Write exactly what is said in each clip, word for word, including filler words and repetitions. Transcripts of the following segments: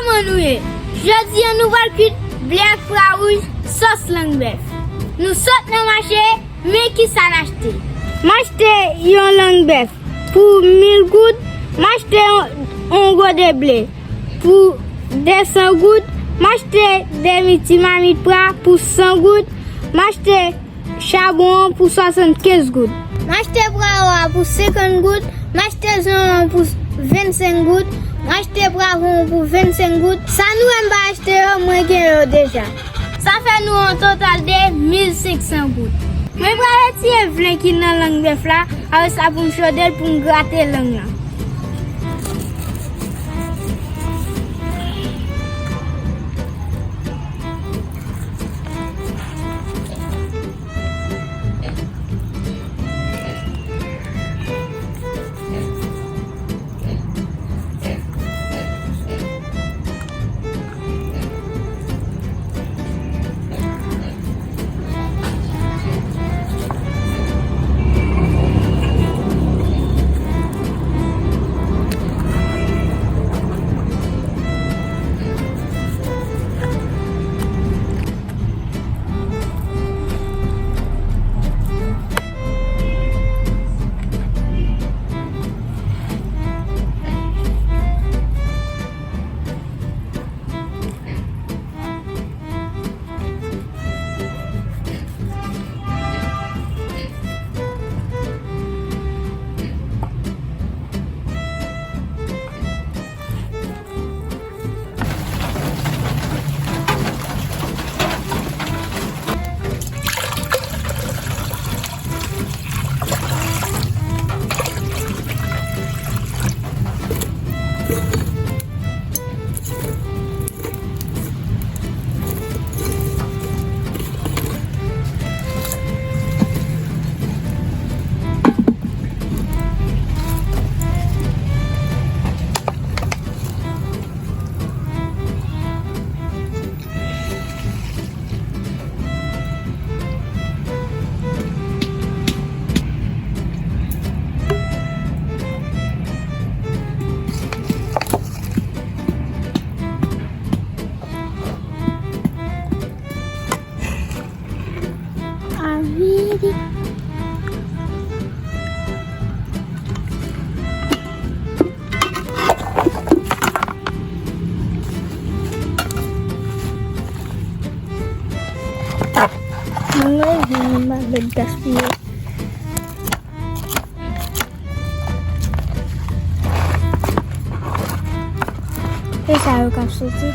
Kòman nou ye? Jodi a nou pral kwit ble ak pwa wouj, sòs lang bèf. Nou sot nan mache, men kisa n achte? M achte yon lang bèf pou mil goud, m achte yon, yon gode ble pou de san goud, m achte demi ti mamit pwa pou san goud, m achte chabon an pou swasannkenz goud. M achte pwawo a pou senkant goud, m achte zonyon pou vennsenk goud, m achte pwavwon pou vennsenk goud. Sa nou wè m pa achte yo, mwen gen yo deja. Sa fè nou yon total de mil senk san goud. Mwen pral retire vle ki nan lang bèf la, apre sa pou m chode l pou m grate lang lan. Avili. Mwen gen yon malèt gaspiye. E sa yo k ap soti.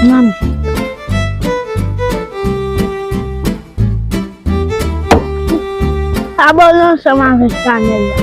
Manmi. Abòne ansanm avèk chanèl la.